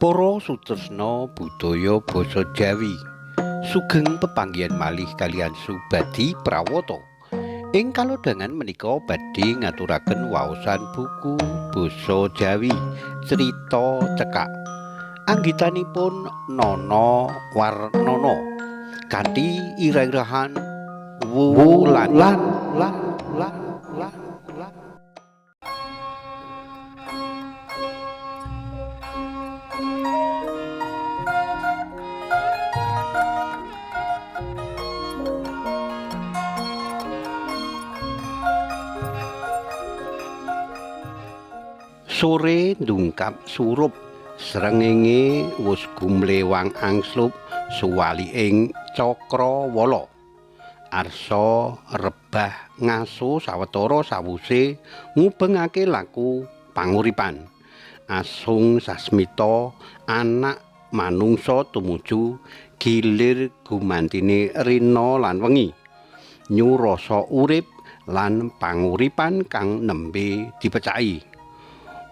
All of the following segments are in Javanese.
Para sutresna budaya basa Jawi, sugeng pepanggihan malih kaliyan Subadi Prawata. Ing kalodhangan menika badhe ngaturaken waosan buku basa Jawi Crita Cekak. Anggitanipun Nono Warnono kanthi ira-irahan Wulan lan lan lan lan lan. Sore ndungkap surup, srengenge wus gumlewang angslup suwali ing cakrawala. Arsa rebah ngaso sawetara sawuse ngubengake laku panguripan. Asung sasmita anak manungsa tumuju gilir gumantine rina lan wengi. Nyurasa urip lan panguripan kang nembe dipecaki.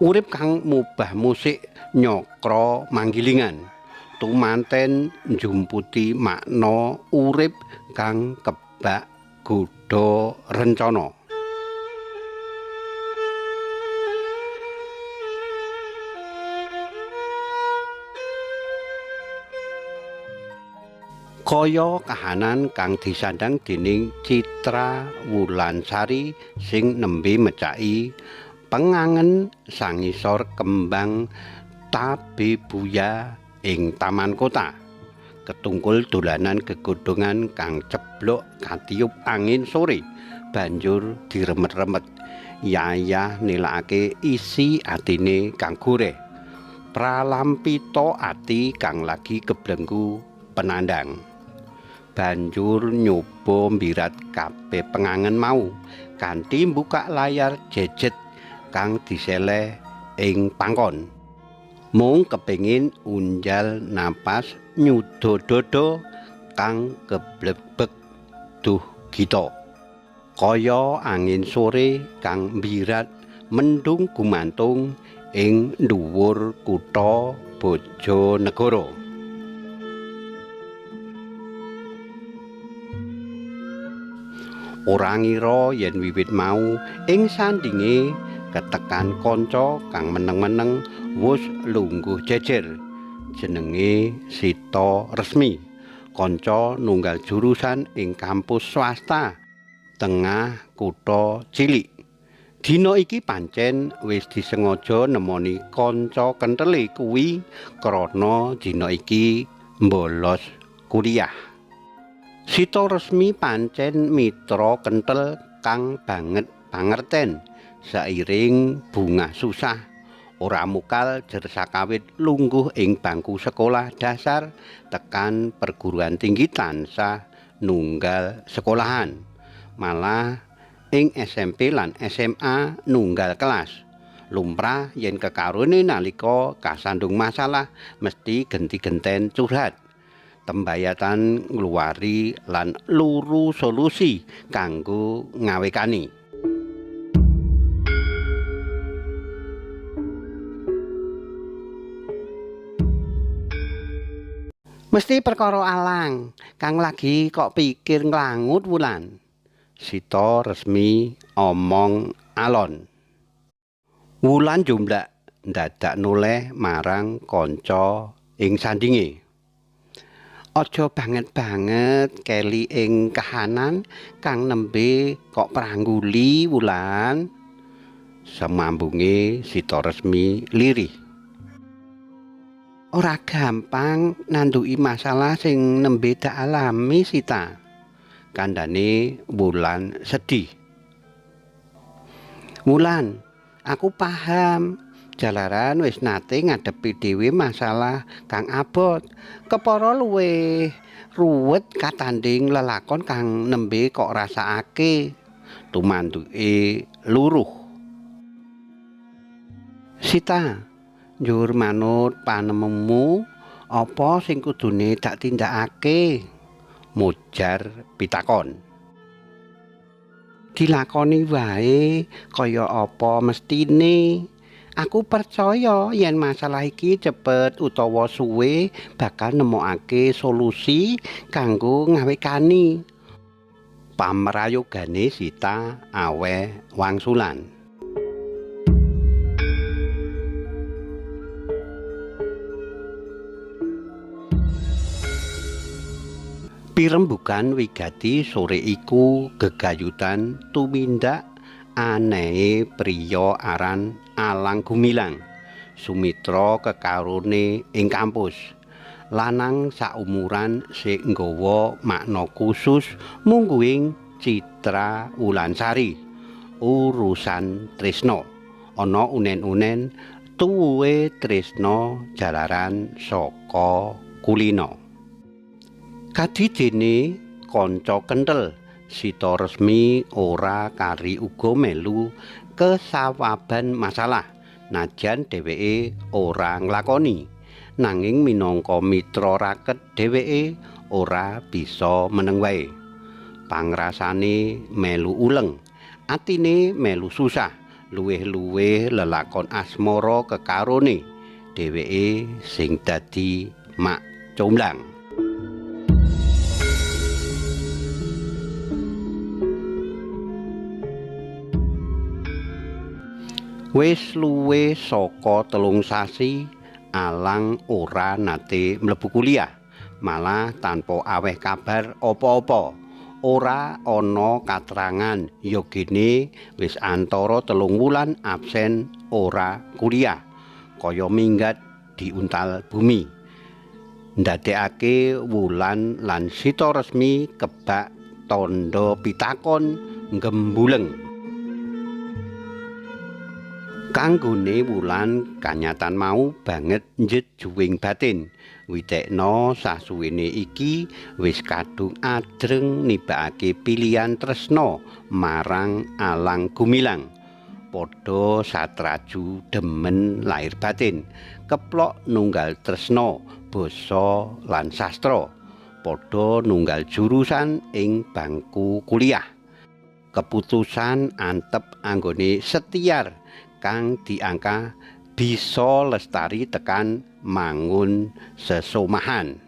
Urip kang mubah musik nyokra manggilingan, tumanten njumputi makna urip kang kebak godha rencana. Kaya kahanan kang disandang dening Citra Wulansari sing nembe mecaki pengangen sangisor kembang tabebuya ing taman kota. Ketungkul dolanan gegodhongan kang ceblok katiup angin sore banjur diremet-remet. Yayah nilakake isi atine kang goreh, pralampita ati kang lagi keblenggu penandang. Banjur nyoba mbirat kabeh pengangen mau kanthi mbukak layar jejet kang diseleh ing pangkon. Mung kepengin unjal napas nyuda dada kang keblebek duh gita. Kaya angin sore kang mbirat mendung gumantung ing dhuwur kutha Bojonegoro. Ora ngira yen wiwit mau ing sandinge ketekan kanca kang meneng-meneng wus lungguh jejer. Jenenge Sita Resmi, kanca nunggal jurusan ing kampus swasta tengah kutha cilik. Dina iki pancen wis disengaja nemoni kanca kenthele kuwi krana dina iki mbolos kuliah. Sita Resmi pancen mitra kenthel kang banget pangerten. Sairing bungah susah, ora mukal jer sakawit lungguh ing bangku sekolah dasar tekan perguruan tinggi tansah nunggal sekolahan. Malah ing SMP lan SMA nunggal kelas. Lumrah yen kekarone nalika kasandung masalah mesti genti-genten curhat. Tembayatan ngluwari lan luru solusi kanggo ngawekani. Mesti perkara alang kang lagi kok pikir nglangut Wulan. Sita Resmi omong alon. Wulan jumblak ndadak noleh marang kanca ing sandinge. Aja banget-banget keli ing kahanan kang nembe kok prangguli Wulan. Semambunge Sita Resmi lirih. Ora gampang nanduki masalah sing nembe dak alami Sita. Kandhane Wulan sedih. Wulan, aku paham. Jalaran wis nate ngadepi dhewe masalah kang abot. Kepara luwih ruwet katanding lelakon kang nembe kok rasakake. Tumanduke luruh. Sita, njur manut panemumu apa sing kudune dak tindakake? Mujar pitakon. Dilakoni wae kaya apa mestine. Aku percaya yen masalah iki cepet utawa suwe bakal nemokake solusi kanggo ngawekani. Pamrayogane Sita aweh wangsulan. Pirembugan wigati sore iku gegayutan tumindak anehe priya aran Alang Gumilang, sumitra kekarone ing kampus. Lanang saumuran sing nggawa makna khusus mungguing Citra Wulansari. Urusan tresna ana unen-unen tuwuhe tresna jalaran saka kulina. Kadidene kanca kenthel Sita Resmi ora kari uga melu kesawaban masalah najan dheweke ora nglakoni, nanging minangka mitra raket dheweke ora bisa meneng wae. Pangrasane melu uleng, atine melu susah, luwih-luwih lelakon asmara kekarone dheweke sing dadi mak comblang. Wis luwih saka 3 sasi Alang ora nate mlebu kuliah, malah tanpa aweh kabar apa-apa. Ora ana katrangan yogene wis antara 3 wulan absen ora kuliah, kaya minggat diuntal bumi. Ndadekake Wulan lan Sita Resmi kebak tandha pitakon nggembuleng. Kanggone Wulan kanyatan mau banget njejuwing batin. Witekna sasuwene iki wis kadung adreng nibakake pilihan tresna marang Alang Gumilang. Padha satraju demen lahir batin, keplok nunggal tresna basa lan sastra, padha nunggal jurusan ing bangku kuliah. Keputusan antep anggone setiar kang diangka bisa lestari tekan mangun sesomahan.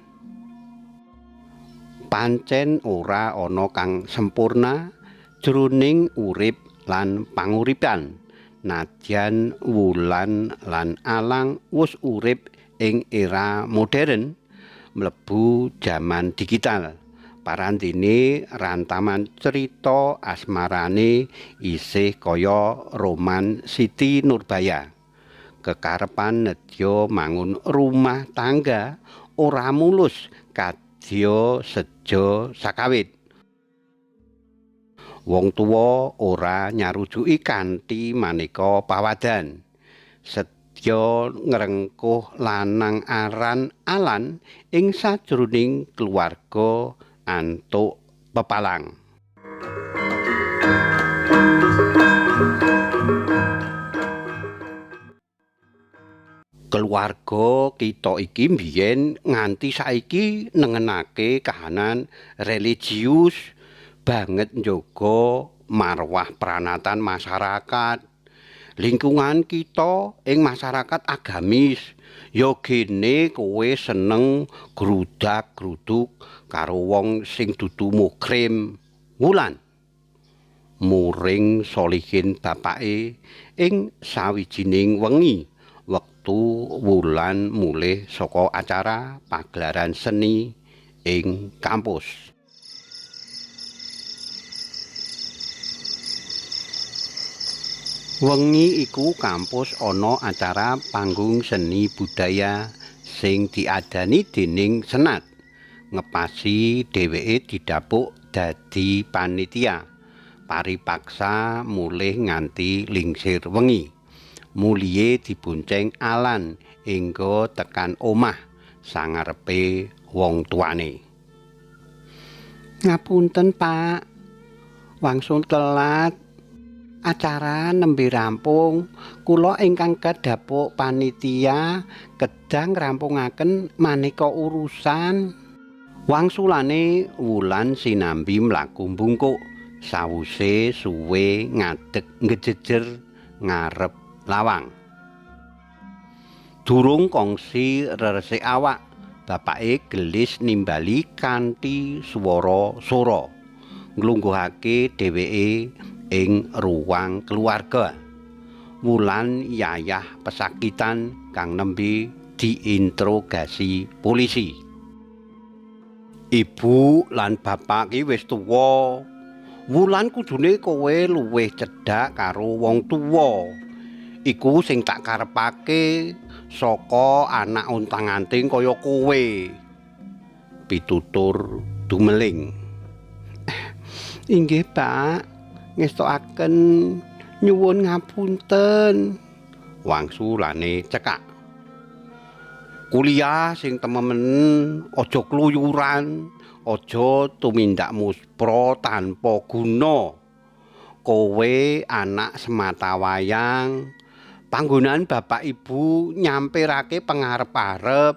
Pancen ora ana kang sempurna jroning urip lan panguripan. Nadyan Wulan lan Alang wus urip ing era modern, mlebu jaman digital. Parandene rantaman cerita asmarane isih kaya roman Siti Nurbaya. Kekarepan nedya mangun rumah tangga ora mulus kadya seja sakawit. Wong tuwa ora nyarujuki kanthi maneka pawadan. Setya ngrengkuh lanang aran Alan ing sajroning keluarga antuk pepalang. Keluarga kita iki mbiyen nganti saiki nengenake kahanan religius banget njaga marwah pranatan masyarakat. Lingkungan kita ing masyarakat agamis, ya gene kowe seneng grudak-gruduk karo wong sing dudu muhrim. Wulan muring Solihin bapake ing sawijining wengi wektu Wulan mulih saka acara pagelaran seni ing kampus. Wengi iku kampus ana acara panggung seni budaya sing diadani dening senat. Ngepasi dheweke didapuk dadi panitia. Paripaksa mulih nganti lingsir wengi. Mulihe dibonceng Alan hingga tekan omah sangarepe wong tuane. Ngapunten, Pak. Wangsul telat. Acara nembe rampung, kula ingkang kedhapuk panitia kedah ngrampungaken maneka urusan. Wangsulane Wulan sinambi mlaku mbungkuk sawuse suwe ngadeg ngejejer ngarep lawang. Durung kongsi reresik awak, bapake gelis nimbali kanthi swara sora, nglungguhake dheweke ing ruang keluarga. Wulan yayah pesakitan kang nembe diinterogasi polisi. Ibu lan bapak ki wis tuwa. Wulan kudune kowe luwih cedhak karo wong tuwa. Iku sing tak karepake saka anak ontang-anting kaya kowe. Pitutur dumeling. Inggih, Pak. Ngestokaken nyuwun ngapunten. Wangsulane cekak. Kuliah sing tememen, aja kluyuran, aja tumindak muspra tanpa guna. Kowe anak semata wayang, panggonan bapak ibu nyampirake pengarep-arep.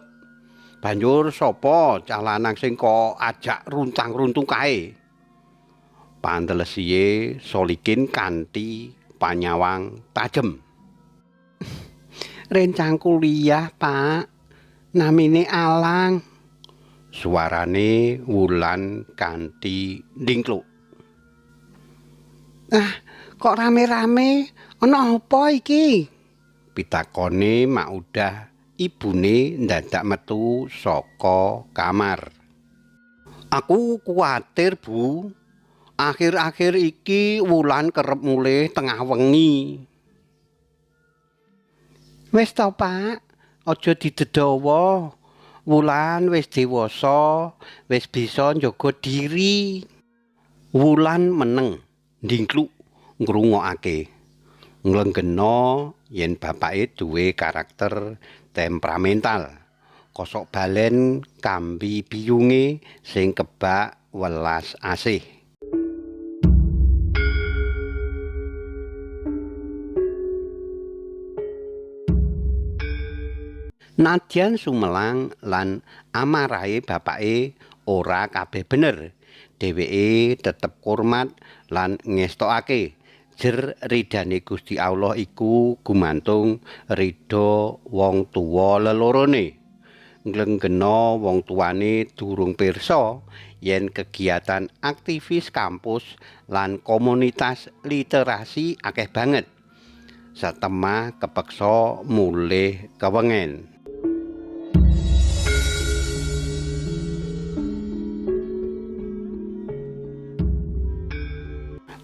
Banjur sapa cah lanang sing kok ajak runtang-runtung kae? Pantelesiye Solikin kanthi panyawang tajem. Rencang kuliah, Pak. Namine Alang. Suarane Wulan kanthi ndingkluk. Ah, kok rame-rame? Ana apa iki? Pitakone Maudah ibune ndadak metu saka kamar. Aku kuwatir, Bu. Akhir-akhir iki Wulan kerep mulih tengah wengi. Wis to, Pak, aja didedawa. Wulan wis dewasa, wis bisa njaga diri. Wulan meneng, ndingkluk ngrungokake. Nglenggena yen bapake duwe karakter temperamental. Kosok balen kambi biyunge sing kebak welas asih. Nadyan sumelang lan amarahe bapake ora kabeh bener. Dheweke tetep kurmat lan ngestokake jer ridane Gusti Allah iku gumantung ridha wong tuwa lelorone. Nglenggena wong tuane durung pirsa yen kegiatan aktivis kampus lan komunitas literasi akeh banget. Satemah kepeksa mulih kewengen.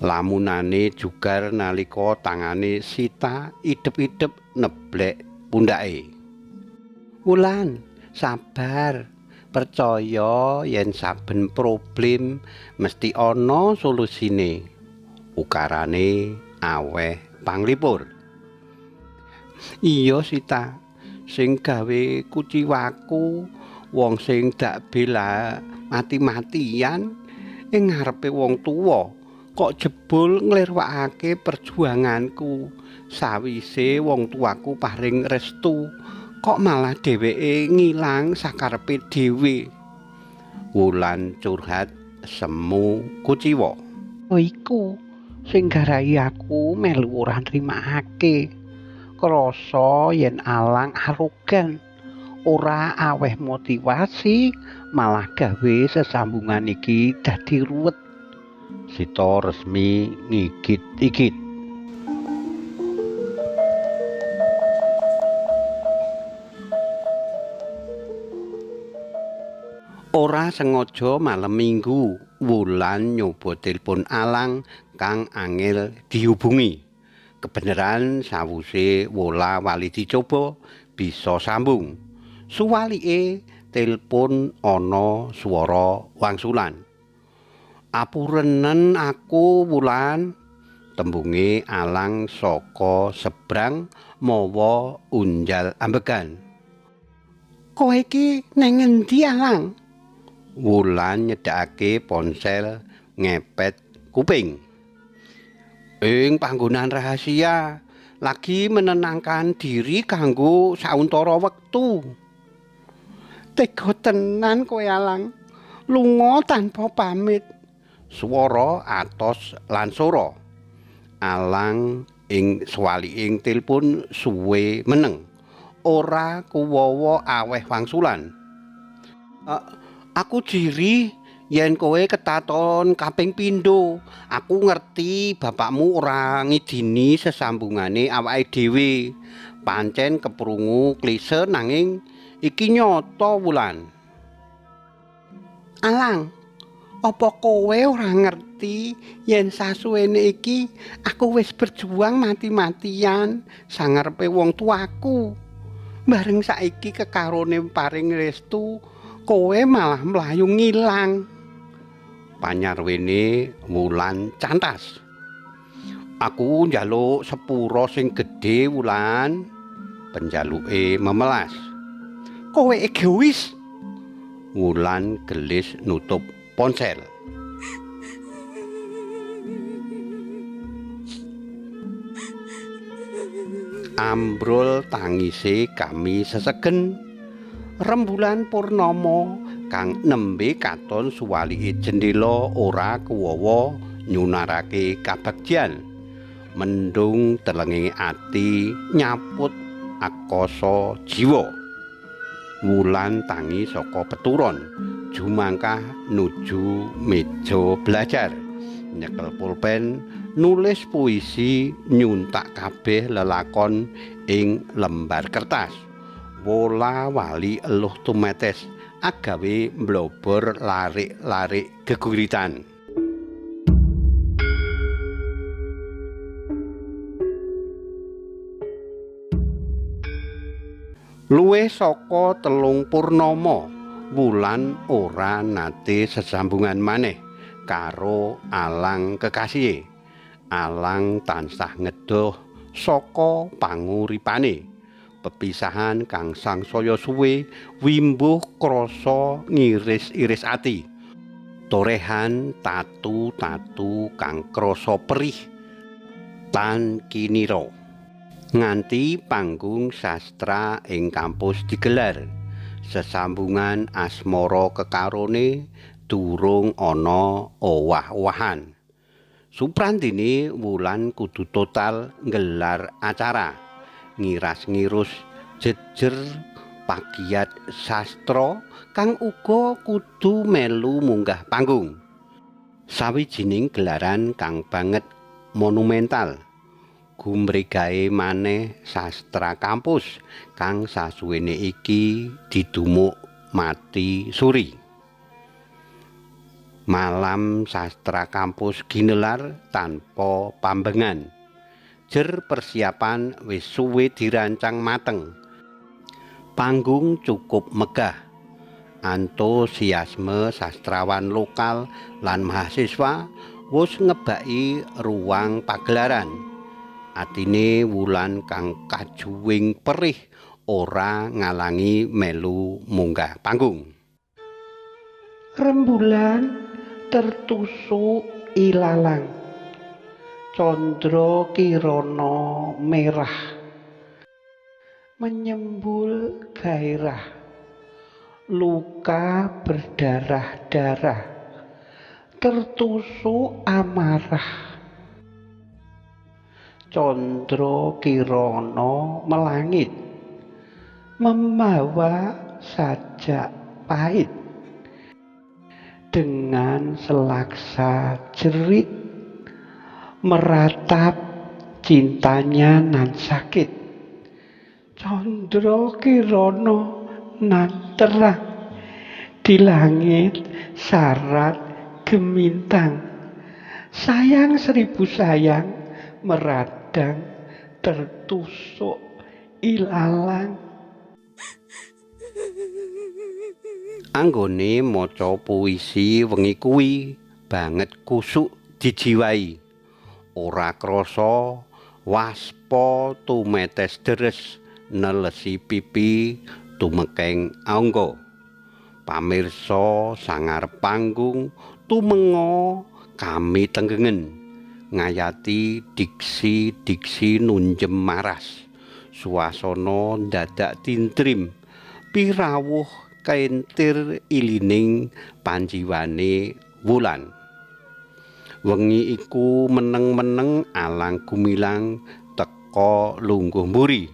Lamunane jugar nalika tangane Sita idep-idep neblek pundhake. Wulan, sabar, percaya yen saben problem mesti ana solusine. Ukarane aweh panglipur. Iya Sita, sing gawe kuciwaku wong sing dak bela mati-matian ing ngarepe wong tuwa. Kok jebul nglirwakake perjuanganku. Sawise wong tuaku paring restu, kok malah dheweke ngilang sakarepe dhewe. Wulan curhat semu kuciwa. Oh iku sing garai aku melu ora nrimakake. Krasa yen Alang arogan, ora aweh motivasi, malah gawe sesambungan iki dadi ruwet. Sita resmi ngigit-igit. Ora sengaja malem Minggu, Wulan nyoba telepon Alang kang angel dihubungi. Kebeneran sawuse wola wali dicoba bisa sambung. Suwalike telepon ana swara wangsulan. Apurenen aku Wulan, tembunge Alang saka sebrang mawa unjal ambegan. Kowe iki nang ngendi Alang? Wulan nyedhakake ponsel ngepet kuping. Ing panggonan rahasia, lagi menenangkan diri kanggo sauntara wektu. Tega tenan kowe Alang, lunga tanpa pamit. Swara atos lan sora. Alang ing swaliking tilpun suwe meneng. ora kuwawa aweh wangsulan. Aku jiri yen kowe ketaton kaping pindho. Aku ngerti bapakmu ora ngidini sesambungane awake dhewe. Pancen keprungu klise nanging iki nyata Wulan. Alang, apa kowe ora ngerti yen sasuwene iki aku wis berjuang mati-matian sangarepe wong tuaku. Bareng saiki kekarone paring restu, kowe malah mlayu ngilang. Panyarwene Wulan cantas. Aku njaluk sepuro sing gedhe Wulan, penjaluke memelas. Kowe egois. Wulan gelis nutup ponsel. Ambrol tangise kami sesegen. Rembulan purnama kang nembe katon suwalike jendela ora kuwawa nyunarake kabagjan. Mendung telenging ati nyaput akasa jiwa. Wulan tangi saka peturon, jumangkah nuju meja belajar, nyekel pulpen, nulis puisi, nyuntak kabeh lelakon ing lembar kertas. Wola wali eluh tumetes agawe mblobor larik-larik geguritan. Luwih saka 3 purnama, Wulan ora nate sesambungan maneh karo Alang kekasihe. Alang tansah ngedoh saka panguripane. Pepisahan kang sangsaya suwe wimbuh krasa ngiris-iris ati. Torehan tatu-tatu kang krasa perih tan kinira. Nganti panggung sastra ing kampus digelar, sesambungan asmara kekarone durung ana owah-owahan. Suprantine Wulan kudu total nggelar acara, ngiras-ngirus jejer pagiat sastra kang uga kudu melu munggah panggung. Sawijining gelaran kang banget monumental. Gumregae maneh sastra kampus kang sasuwene iki didumuk mati suri. Malam sastra kampus ginelar tanpa pambengan. Jer persiapan wis suwe dirancang mateng. Panggung cukup megah. Antusiasme sastrawan lokal lan mahasiswa wis ngebaki ruang pagelaran. Atine Wulan kang kajuwing perih ora ngalangi melu munggah panggung. Rembulan tertusuk ilalang, condro kirana merah, menyembul gairah, luka berdarah-darah, tertusuk amarah. Condro kirana melangit, membawa sajak pahit, dengan selaksa jerit, meratap cintanya nan sakit. Condro kirana nan terang, di langit syarat gemintang, sayang seribu sayang meradang tertusuk ilalang. Anggone maca puisi wengi kuwi banget kusuk dijiwai. Ora krasa waspa tumetes deres nelesi pipi tumekeng angga. Pamirsa sangarep panggung tumenga kami tenggengen ngayati diksi-diksi nunjem maras. Suasana dadak tintrim, pirawuh kentir ilining panjiwane Wulan. Wengi iku meneng-meneng Alang gumilang teka lungguh mburi.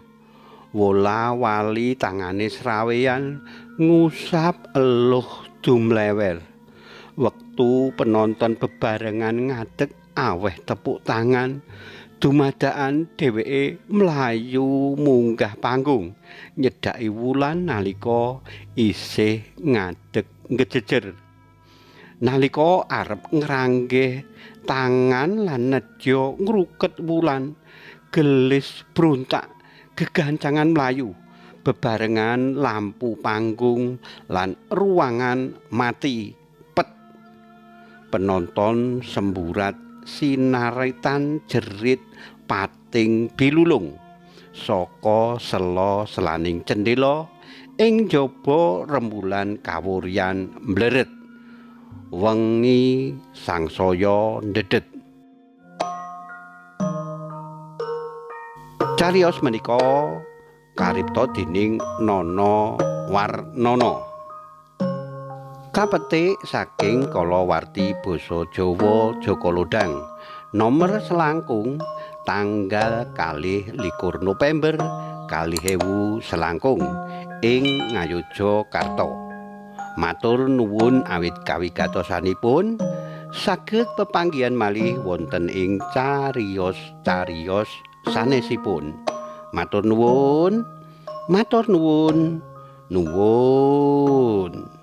Wola-wali tangane sraweyan ngusap eluh dumlewer. Wektu penonton bebarengan ngadeg aweh tepuk tangan, dumadakan dheweke mlayu munggah panggung nyedhaki Wulan nalika isih ngadeg ngejejer. Nalika arep ngranggeh tangan lan nedya ngruket Wulan, Gelis brontak gegancangan mlayu bebarengan lampu panggung lan ruangan mati pet. Penonton semburat sinaritan jerit pating bilulung saka sela selaning cendela ing jaba rembulan kawuryan mleret. Wengi sangsaya ndedhet. Cariyos menika karipta dening Nono Warnono. Kapetik saking kalawarti basa Jawa Jaka Lodhang nomer selangkung tanggal 22 November 2000 selangkung ing Ngayogyakarta. Matur nuwun awit kawigatosanipun, saged pepanggihan malih wonten ing cariyos-cariyos sanesipun. Matur nuwun, matur nuwun, nuwun.